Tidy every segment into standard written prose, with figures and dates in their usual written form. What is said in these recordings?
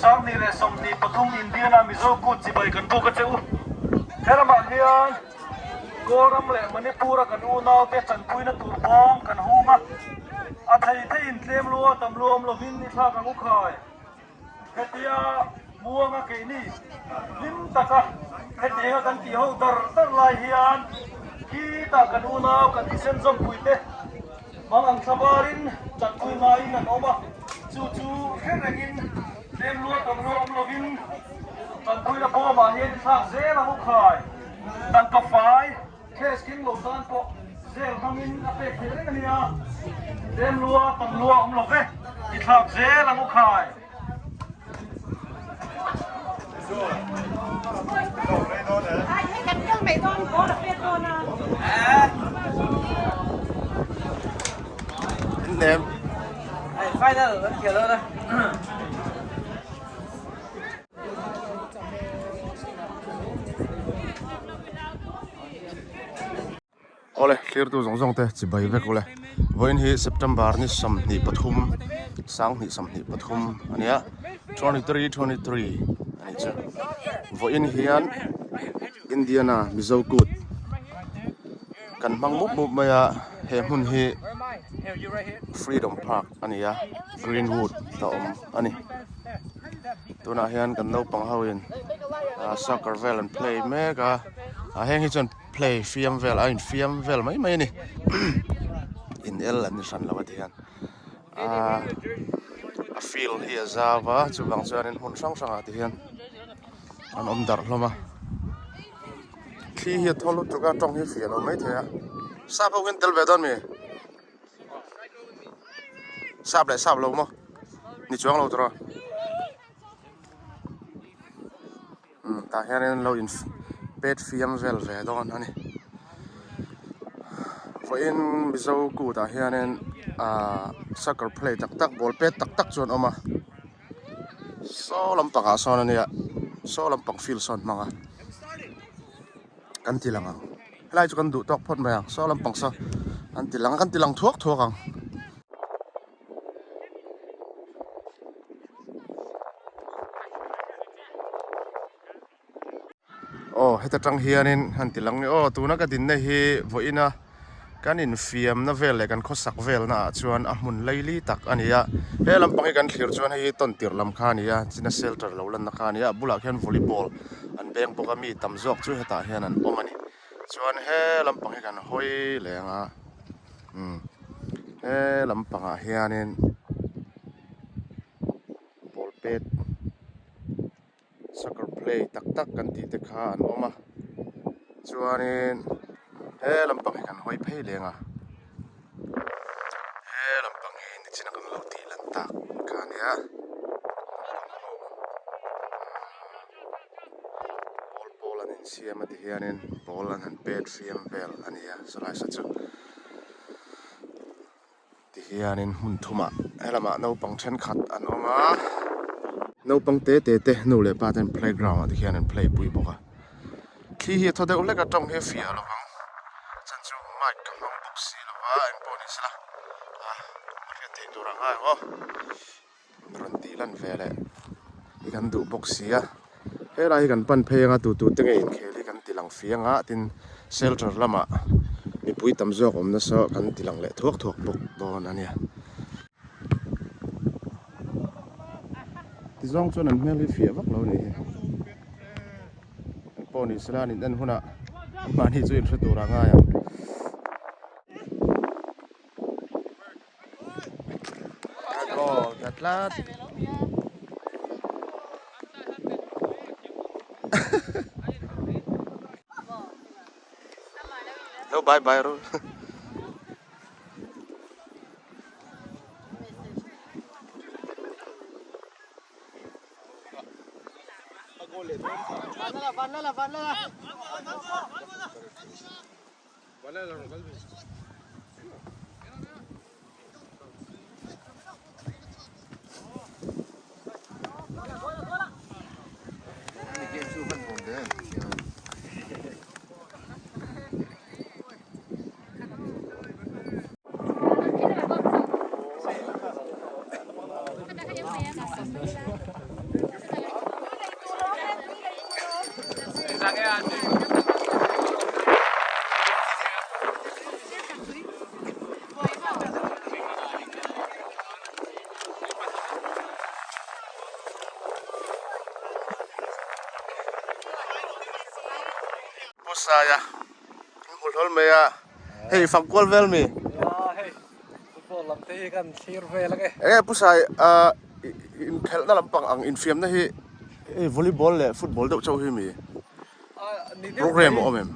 2023 Indiana Mizo Kut chibai kan buk a che u. He ramah hian Kawlram leh Manipur-a kan unaute tanpuina tur bawng kan hung a, a thei theiin tlem lua tam lua awm lovin i thlak ang u khai. Hetia muanga keini hlim taka hetianga kan tih ho dar dar lai hian khitah kan unau kan thisen zawmpui te mang ang thla varin tanpui ngaiin an awm a, chu chu hre rengin tlem lua tam lua awm lovin tanpuina bawmah hian i thlak zel ang u khai tangka fai. Cash keng lo tan pawh zel hmangin a pek theih reng a nia. Tlem lua tam lua awm lo ve, i thlak zel ang u khai. Awle thlirtu zawng zawng te chibai vek ule vawiin hi September ni 23 2023 ania 23 23 anih chu vawiin hian Indiana Mizo kut kan hmang mup mup mai a he hmun hi Freedom Park ani a Greenwood a awm ani tunah hian kan naupang ho in ah soccer vel an play mek a ah heng hi chuan play fiam vel a infiam vel mai mai ani in el an ni hran lo a ti hian ah a field hi a zau a chuvang chuanin hmun hrang hrangah ti hian an awm darh hlawm a thli hi a thaw lutuk a tawng hi fiah lo maithei a sap ho hian tel ve dawn mi. Sap leh sap lo maw ni chuang lo tawh a umm tah hianin an lo in pet fiam vel ve dawn a ni vawiin mizo kut ah hianin ahh soccer play tak tak ball pet tak tak chu an awm a saw lampang ah sawn a nia saw lampang field sawn hmang a. Kan ti lang ang helai chu kan duh tawk phawt mai ang saw lampang saw an ti lang a kan ti lang thuak thuak ang. Aw heta tang hianin han ti lang aw tuna ka dinna hi vawiin a kan infiamna vel leh kan khawsak velna ah chuan a hmun laili tak a ni a he lampang hi kan thlir chuan hei hi tawn tirh lam kha a ni a china shelter lo lanna kha a ni a a bulah khian volleyball an beng bawk a mi tam zawk chu hetah hian an awm a ni chuan he lampang hi kan hawi leng a umm he lampangah hianin ball pet soccer play tak tak kan tih te kha an awm a chuanin he lampang hi kan hawi phei leng a he lampang hi nichina kan lo tih lan tak kha a nia ball pawl an insiam a ti hianin ball an han pet fiam vel a ni a sawlai saw chu. Tihianin hmun thumah helamah naupang thenkhat an awm a, naupang te te te nu leh pa ten playground ah te khian an play pui bawk a, thli hi a thaw deuh hlek a tawng hi a fiah lo vang chan chu mic ka hmang bawk si lo va engpawh ni sela a hriat theih tur ang ngai ang aw rawn tih lan ve leh hi kan duh bawk si a helai hi kan pan phei anga tu tu te nge inkhel hi kan ti lang fiang a tin shelter lamah mipui tam zawk awm nasa kan ti lang leh thuak thuak bawk dawn a nia. Tizawng chuan an hmel hi fiah vak lo a nih hi engpawh ni sela an in en hunah mahni chu inhre tur a ngai ang. Goal ta tlat. Lo bye bye ru. Saia in hmu hlawl mai a, hei fak kual vel mi? Nia hei football lam te hi kan thlir vel ange. Enge Pu Sai ah inkhelhna lampang ang infiamna hi hei volleyball leh football deuh chauh hi mi program a awm em?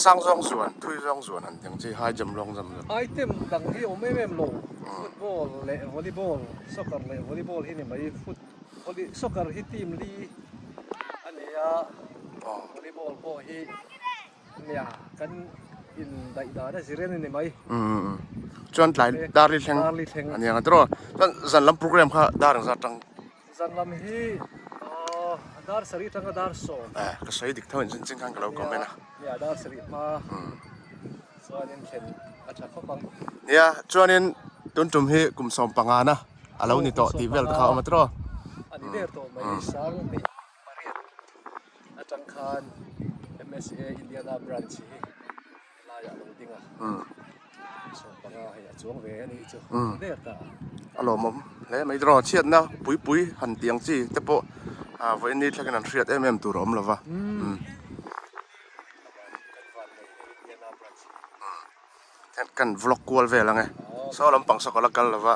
Sang zawng zuan, thui zawng zuan han tih ang chi, high jump long jump zawng. Item dang hi awm em em lo, football leh volleyball, soccer leh volleyball hi ni mai, foot volley soccer hi team li a ni a, volleyball pawh hi nia kan indaih dan a zir en a ni mai. Chuan tlai dar li thleng a ni ang a tiraw? Chuan zan lam program kha dar engzat tang? Zan lam hi dar sarih atanga dar sawm. Eh, ka sawi dik tho in chin chin khan ka lo comment a. Nia, dar sarih hma chuanin thlen a tha khawp ang. Nia, chuanin tun tum hi kum 15 na a lo ni tawh tih vel te kha a awm a tiraw? A ni der tawh mai, sang hnih pariat atang khan MSA Indiana branch hi Helaiah a lo ding a, 15 hei a chuang ve a nih chu der ta a. A lawmawm hle mai tiraw, chhiatna pui pui han tih ang chi te pawh vawiin ni thlengin an hriat em em tur a awm lo va. Kan vlog kual vel ang e, saw lampang saw ka la kal lo va,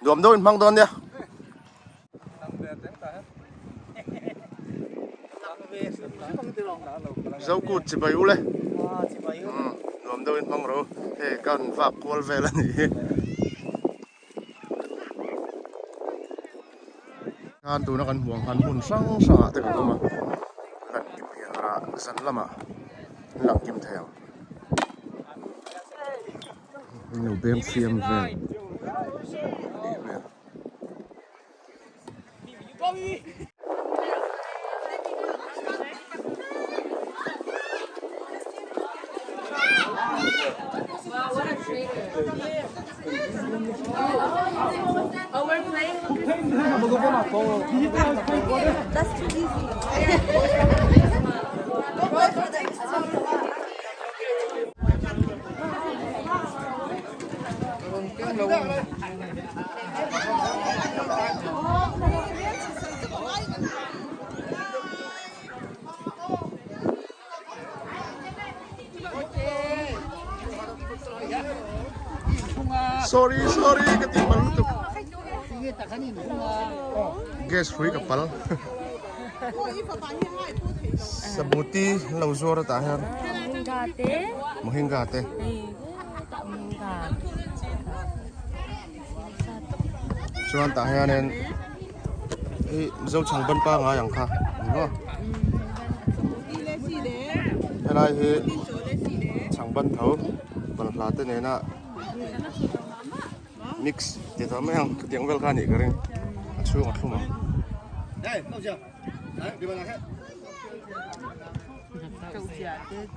nuam deuhin hmang dawn nia. Zokut chibai u le nuam deuhin hmang rawh u hei kan vak kual vel a nih hi khan tuna kan hmuh ang khan hmun hrang hrang ah te kan awm a lan kim piah zan lamah an lang kim thei ang. An lo beng fiam vel anih hmel. Sorry sorry ka tih pal lutuk gas hrui ka pal sabuti an lo zuar atah hian mohinga te chuan tah hianin hei mizo chhang ban pangai ang kha ni maw helai hi chhang ban tho balhla te nena mix ti ta mai ang khatiang vel kha a nih ka ring a chhung a thlum ang.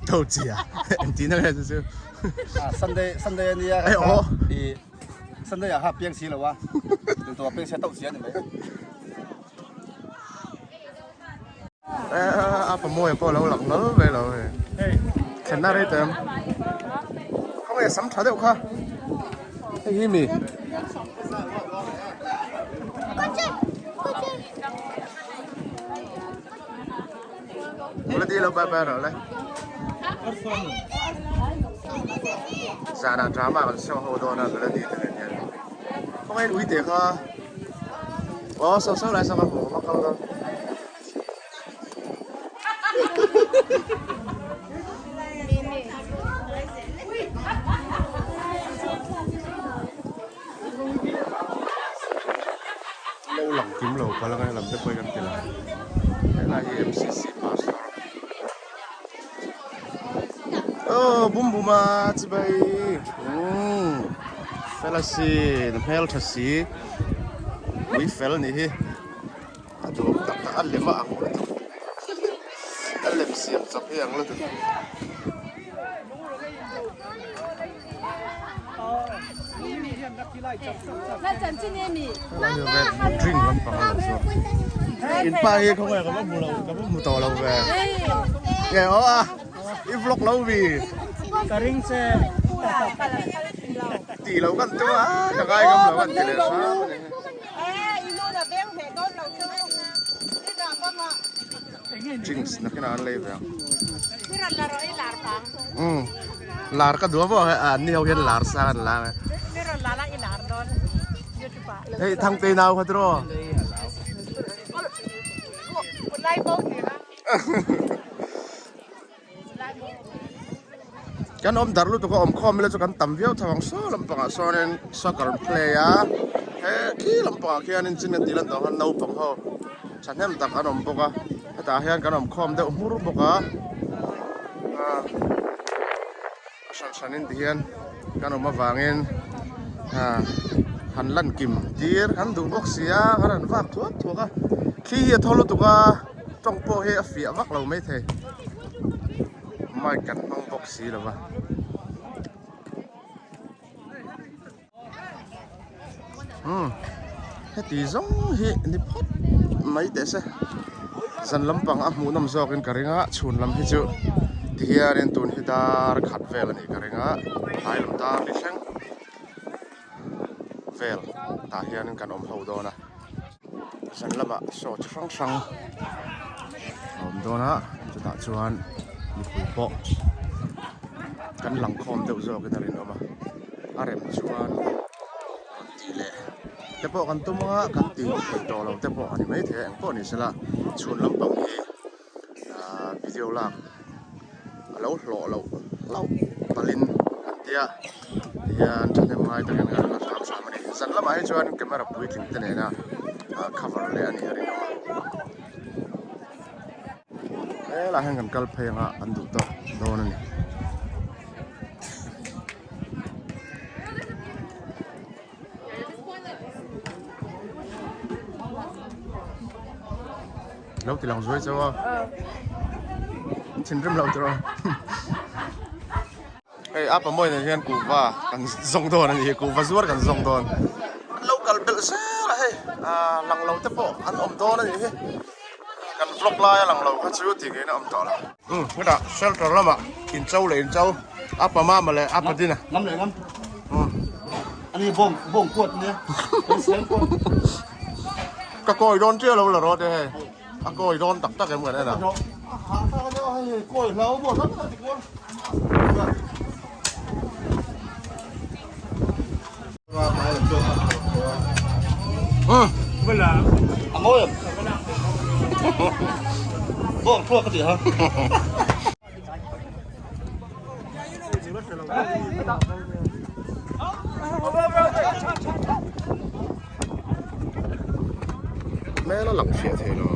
Tho chia engtin na nge chu chu Sunday Sunday ania Ei aw i Sunday ah kha piang si lo a tun tawh piang sia tauh sia ni mai A pamawi pawh lo lang hlawl ve lo hei thlenna rei tawh em khawnge sam tha deuh kha hei hi mi Ula ti lo bye bye rawh le. Zanah drama kan show ho dawn a Melody te nen hian. Khawngaih in uite kha aw saw saw lai saw ka hmu ka kal dawn. Lo lang kim lo pal anga helam te pawh hi kan ti lang helai hi MCC pastor aw bum bum a chibai umm fel a sin hmel tha si ui fel a nih hi a duhawm tak tak a lem a ang lutuk a lem siam chawp hi a ang lutuk. Drink lampang a lo chhuak in pa hi khawnge ka va hmu lo ka va hmu tawh lo ve nge aw a i vlog lo mi ka ring che tih lo kan tum a ka ngai ngam lo kan ti leh hram a ni. Drinks nakinah an lei ve ang. Umm lar ka duh a maw an ni ho hian lar sang an lang e. Hei Thangtei nau kha tiraw. Kan awm darh lutuk a awm khawm ila chu kan tam viau tho ang saw lampangah sawnin soccer an play a he khi lampangah khianin chin an tih lan tawh khan naupang ho thahnem tak an awm bawk a hetah hian kan awm khawm deuh hmur bawk a ah a hran hranin ti hian kan awm avangin ah han lan kim tir kan duh bawk si a kan han vak thuak thuak a thli hi a thaw lutuk a tawng pawh hi a fiah vak lo maithei mic kan hmang bawk si lo va. Umm heti zawng hi ni phawt mai teh se zan lampang a hmuh nawm zawk in ka ring a chhun lam hi chu ti hianin tun hi dar khat vel a nih ka ring a tlai lam dar ni thleng vel tah hianin kan awm ho dawn a zan lamah saw chi hrang hrang a awm dawn a chutah chuan mipui pawh kan lang khawm deuh zawkin a rinawm a a rem chuan rawn tih leh te pawh kan tum a kan tih theih tawh lo te pawh a ni maithei a engpawh ni sela chhun lampang hi ahh video lak a lo hlawh loh hlauh palhin an tia tihian thahnem ngai takin kan la hram hram a ni zan lamah hi chuan camera puitling te nena ah cover leh a nih a rinawm a helaiah hian kan kal phei anga an duh tawk dawn a ni. Lo ti lang zuai chauh a. An thinrim lo tawh a. Hei apa mawi nen hian kuhva kan zawng dawn a ni kuhva zuar kan zawng dawn. An lo kal belh zel a hei ah lang lo te pawh an awm dawn a nih hi. Kan vlog laia lang lo kha chu tih ngeiin a awm tawh lo. Umm hetah shelter lamah incho leh incho apa mama leh apa dina. Ngam leh ngam. Ani bawng bawng kuat nia. Ka kawi dawn chiah lo la rawh te hei. A kawi dawn tak tak em kan en a. Kawi hlau maw tak tak tikual. A mawi em? Bawng thluak ka ti ha. Hmel a lang fiah thei lo.